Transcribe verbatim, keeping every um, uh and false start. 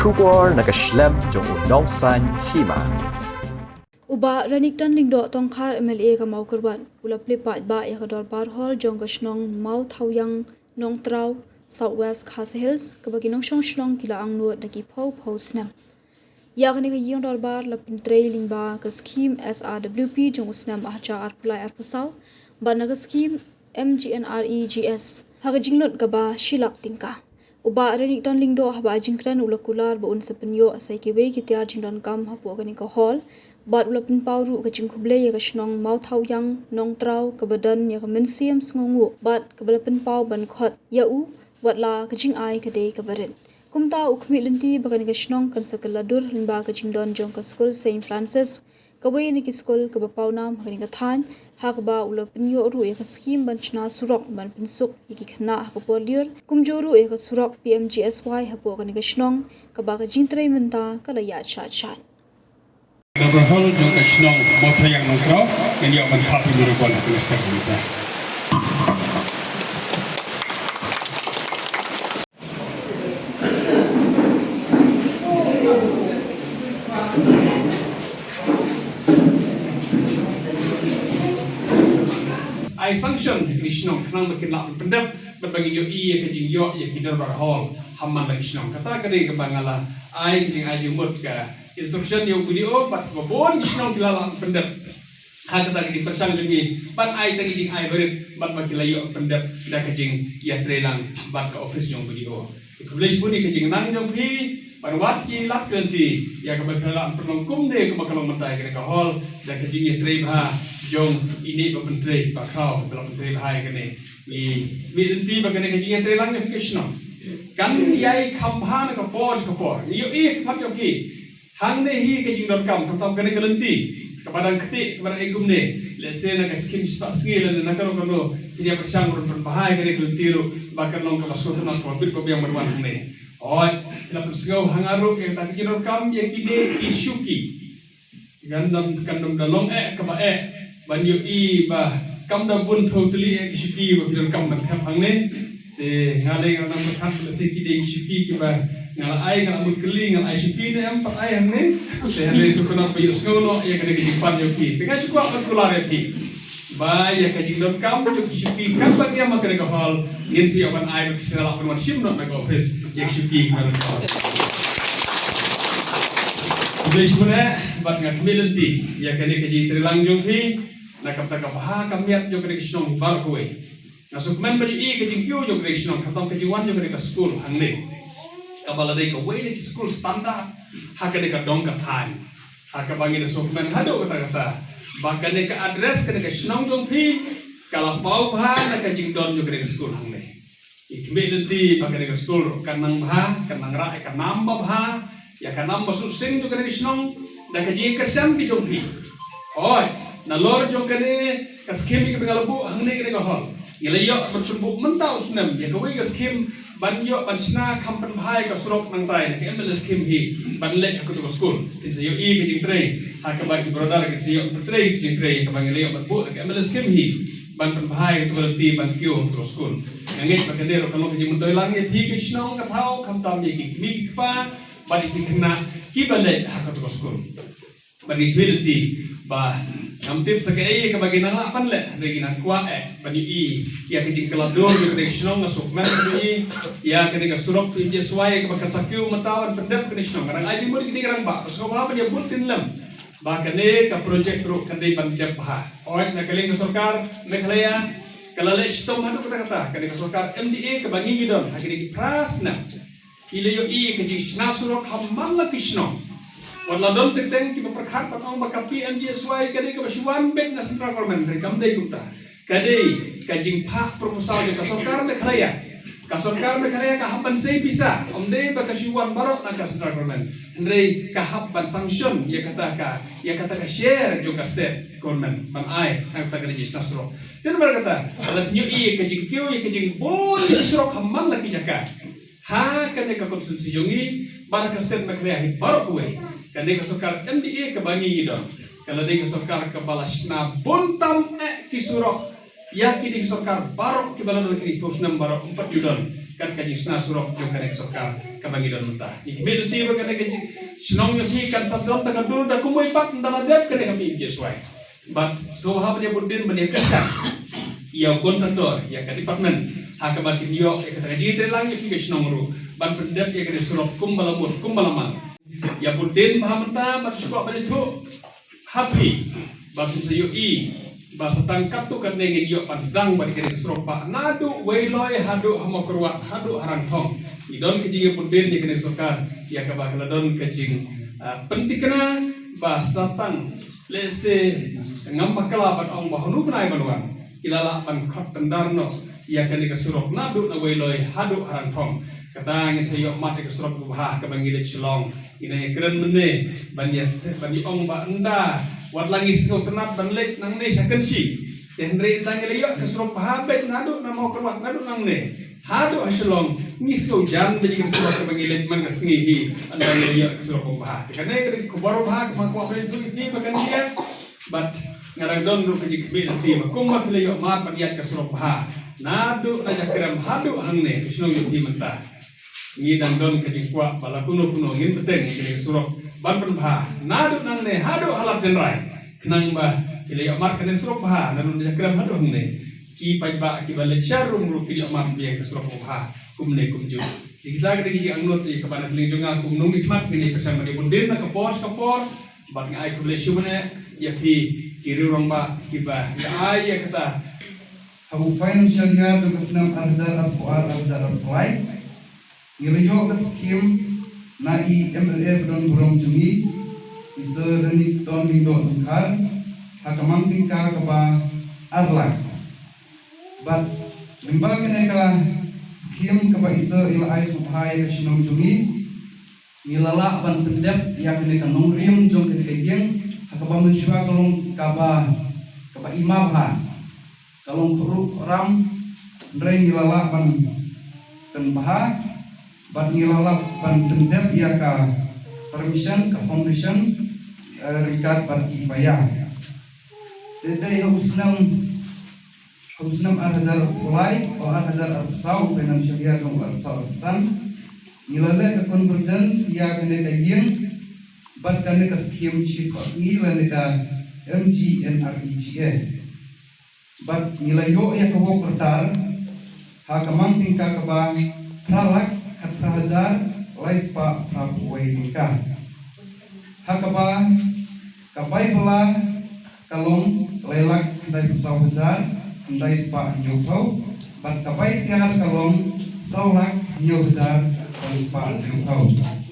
Khubor na ka shlem jong u Nongsaiñ Hima. U Bah Renikton Lyngdoh Tongkhar, M L A ka Mawkyrwat, u la plie paidbah ïa ka dorbar hall jong ka shnong Mawthawïang, Nongtraw, South West Khasi Hills, kaba ki nongshong shnong ki la angnud da ki phew phew snem. Ïa kane ka ïing dorbar la pyntrei lyngba ka skhim S R W P jong u snem arhajar arphew lai arphew saw, bad na ka skhim M G N R E G S ha ka jinglut kaba shi lak tyngka. U Bah Renikton Lyngdoh, haba ai jingkren, u la kular ba un sa pynïoh sa ïa kiwei ki tiar jingdonkam hapoh kane ka hall, bad u la pynpaw ruh ka jingkhublei ïa ka shnong Mawthawïang, Nongtraw, kaba don ïa ka mynsiem sngewnguh bad kaba la pynpaw ban khot ïa u, wat la ka jingai ka dei kaba rit. Kumta u khmih lynti ba kane ka shnong kan sa kylla dur lyngba ka jingdon jong ka skul Saint Francis, kawei na ki skul kaba pawnam ha kane ka thaiñ, ha kaba u la pynïoh ruh ïa ka skhim ban shna surok ban pynsuk ïa ki khynnah ha ka por lyiur, kumjuh ruh ïa ka surok P M G S Y hapoh kane ka shnong, kaba ka jingtrei mynta ka la ïaid shaid shaid. Dorbar hall jong ka shnong Mawthawïang, Nongtraw, ngin ïoh ban khap ïa u Honorable Minister. Ai sanction ïa ki shnong khnang ba kin lah pyndep, bad ba ngin ïohi ïa ka jingïoh ïa ki dorbar hall ha man la ki shnong. Kata ka dei kaba nga la ai ka jingai jingmut, ka instruction ïa u B D O, bad ba bun ki shnong ki la lah pyndep ha kata ka jingpyrshang jong ngi, ban ai tang ka jingai barit, bad ba ki la ïoh pyndep da ka jingïatreilang bad ka office jong u B D O. Khublei shibun ïa ka jingnang jong phi, ban wad ki lad ki lynti ïa kaba phi la pynlong kumne kaba ka long mynta ïa kane ka hall, da ka jingïatrei bha jong ine ba pyntrei, ba khraw ba la pyntrei bha ïa kane. Ngi mih lynti ba kane ka jingïatreilang jong phi ka shnong kan ïai kham bha na ka por sha ka por. Ngi ïohi khmat jong phi hangne hi ka jingdonkam, khamtam kane ka lynti kaba dang ktieh, kaba dang ïa kumne, lehse na ka skim shispah sngi lane na kano kano, phin ïa pyrshang ban pynbha ïa kane ka lynti ruh ba kan long kaba sngewtynnat, kaba bit kaba biang ban wan hangne. Hooid, phi la pynsngew ha nga ruh ïa kata ka jingdonkam ïa kine ki shuki. Kan dang, kan dang da long eh kaba eh ban ïohi ba kam da bun phew tylli eh ki shuki ba phi donkam ban thep hangne. Te nga dei nga nang pyrkhat ba lehse ki dei ki shuki kiba nga la ai, nga la mut kylli, nga la ai shuki ne em pat ai hangne. Te hynrei sngewtynnat ba ïohsngew noh ïa kane ka jingpan jong phi. Te nga shu kwah ban kular ïa phi ba ïa ka jingdonkam jong ki shuki kan ba ngiam ha kane ka hall, ngin sa ïoh ban ai ba phi sa lah ban wan shim noh na ka office ïa ki shuki kiba donkam. Khublei shibun eh, bad nga khmih lynti ïa kane ka jingïatreilang jong phi na ka bynta ka bha ka miat jong kane ka shnong baroh kawei. Nga sngewkmen ban ïohi ka jingkiew jong kane ka shnong, khamtam ka jingwan jong kane ka skul hangne, kaba la dei kawei na ki skul standard ha kane ka dong ka thaiñ. Ha kaba ngi da sngewkmen haduh katta katta ba kane ka address, kane ka shnong jong phi ka la paw bha na ka jingdon jong kane ka skul hangne. Ngi khmih lynti ba kane ka skul kan nang bha, kan nang rah ïa ka nam ba bha, ïa ka nam ba suh sing jong kane ka shnong, da ka jingkyrshan ka jong phi. Hooid, nalor jong kane ka skim kaba nga la buh hangne, kane ka hall, ngi la ïoh ban pynbuh mynta u snem ïa kawei ka skim ban ïoh ban shna kham pynbha ïa ka surok nangtai, na ka M L A skim hi, ban leit ha kato ka skul. Kin sa ïohi ka jingtrei ha kaba ki brother kin sa ïoh pyntrei ka jingtrei kaba ngi la ïoh ban buh na ka M L A skim hi ban pynbha ïa kato ka lynti ban kiew ha kato ka skul. Nga ngeit ba kane ruh kan long ka jingmyntoi lang ïa phi ki shnong ka thaw, khamtam ïa ki kmie ki kpa bad ïa ki khynnah kiba leit ha kato ka skul. Bad ngi khmih lynti ba ngam tip sa kaei kaba ngi nang lah ban leh, hynrei ngi nang kwah eh ban ïohi ïa ka jingkylla dur jong kane ka shnong. Nga sngewkmen ban ïohi ïa kane ka surok P M G S Y kaba kan sa kiew mynta ban pyndep kane ka shnong. Nga dang ai jingmut ïa kine ki rangbah, nga sngewbha ban ïa bud tin lem ba kane ka project ruh kan dei ban dep bha. Hooid, na ka liang ka sorkar Meghalaya ka la leh shitom haduh katta katta. Kane ka sorkar M D A kaba ngi ngi don ha kine ki phra snem, ki la ïohi ka jingshna surok ha man la ki shnong. Wat la don teng teng kiba pyrkhat ban ong ba ka P M G S Y ka dei kaba shu wan beit na central government, hynrei kam dei kumta. Ka dei ka jingphah proposal jong ka sorkar Meghalaya. Ka sorkar Meghalaya ka hap ban sei pisa, ym dei ba ka shu wan baroh na ka central government, hynrei ka hap ban sanction ïa kata ka, ïa kata ka share jong ka state government ban ai na kata ka jingshna surok. Te namar kata, lada phi ïohi ka jingkiew ïa ka jingbun ïa ka surok ha man la ki jaka ha kane ka constituency jong ngi bad ha ka state Meghalaya hi baroh kawei, kane ka sorkar M D A kaba ngi ngi don ka la dei ka sorkar kaba la shna bun tam eh ki surok ïa kine ki sorkar baroh kiba la don kine ki phew snem baroh, ym pat ju don Kat ka jingshna surok jong kane ka sorkar kaba ngi don mynta. Ngi khmih lynti ba kane ka jing, shnong jong phi kan sa don da ka dur da kumwei pat ynda la dep kane ka pynjah suwai. Bad sngewbha ban ïa bud dien ban ïa kyrshan ïa u kontraktor, ïa ka department, ha kaba kin ïoh ïa kata ka jingïatreilang ïa phi ka shnong ruh ban pyndep ïa kane ka surok kumba la mut kumba la mang. Ïa bud dien bha mynta bad shu kwah ban ïathuh ha phi ba phin sa ïohi ba sa tang katto katne ngin ïoh ban sdang bad kane ka surok bha naduh Weiloi haduh ha Mawkyrwat haduh ha Rangthong. Ngi don ka jingïa bud dien ïa kane ka sorkar ïa kaba ka la don ka jing, ah, pynthikna ba sa tang lehse ngam bakla ban ong ba hanu bnai ban wan ki la lah ban khot tyndar noh ïa kane ka surok naduh na Weiloi haduh ha Rangthong. Kata ngin sa ïoh mad ïa ka surok babha kaba ngi leit Shillong. Ngi nang ïa kren mynne ban ïa, ban ïa ong ba ynda wat la ngi sngewtynnat ban leit nangne sha Kynshi. Te hynrei ynda ngi la ïoh ka surok babha beit naduh na Mawkyrwat naduh nangne haduh ha Shillong, ngi sngewjan ba ïa ka surok kaba ngi leit man ka sngi hi ynda ngi la ïoh ka surok babha. Te kane ka dei ka khubor babha kaba nga kwah ban ïathuh ïa phi ba kan ïa. Bad nga dang don ruh ka jingkhmih lynti ba kumba phi la ïoh mad ban ïaid ka surok babha naduh na Jakrem haduh hangne ka shnong jong phi mynta. Ngi dang don ka jingkwah ba la kuno kuno ngin bteng ïa kane ka surok ban pynbha naduh nangne haduh ha Lad Jynrai. Khnang ba ki la ïoh mad kane ka surok bha naduh na Jakrem haduh hangne, ki paidbah kiba leit sha rum ruh ki ïoh mad biang ka surok bha kumne kumjuh. Ïa kita ki dei ki jingangnud ïa kaba na ka liang jong nga kum u nongmihkhmat ngin ïa pyrshang ban ïa bud dien na ka por sha ka por. Bad nga ai khublei shibun ïa phi ki riew rangbah kiba ïa ai ïa kata. Ha u financial year jong ka snem ar hajar arphew ar ar hajar arphew lai, ngi la ïoh ka skim na i M L A ba don burom jong ngi, i Sir Ranitton Lyngdoh Dkhar, ha ka mang tyngka kaba ar lak. Bad lyngba kane ka skim kaba i Sir i la ai sngewbha ïa ka shnong jong ngi, ngi la lah ban pyndep ïa kane ka nongrim jong kane ka ïing, ha kaba mynshuwa ka long kaba, kaba ima bha. Ka long khruh ram, hynrei ngi la lah ban pynbha, bad ngi la lah ban pyndep ïa ka permission, ka foundation, eh, ryngkat bad ki paia. Te dei ha u snem, ha u snem ar hajar arphew lai, o ar hajar arphew saw, financial year jong u arphew saw arphew san, ngi la leh ka convergence ïa kane ka ïing bad kane ka skim shispah sngi lane ka M G N R E G A. Bad ngi la ïoh ïa ka work order ha ka mang tyngka kaba phra lak khatphra hajar lai spah phraphew wei tyngka. Ha kaba ka bai bylla ka long lai lak khyndaiphew saw hajar khyndai spah hynñiewphew, bad ka bai tiar ka long saw lak hynñiew hajar san spah hynñiewphew.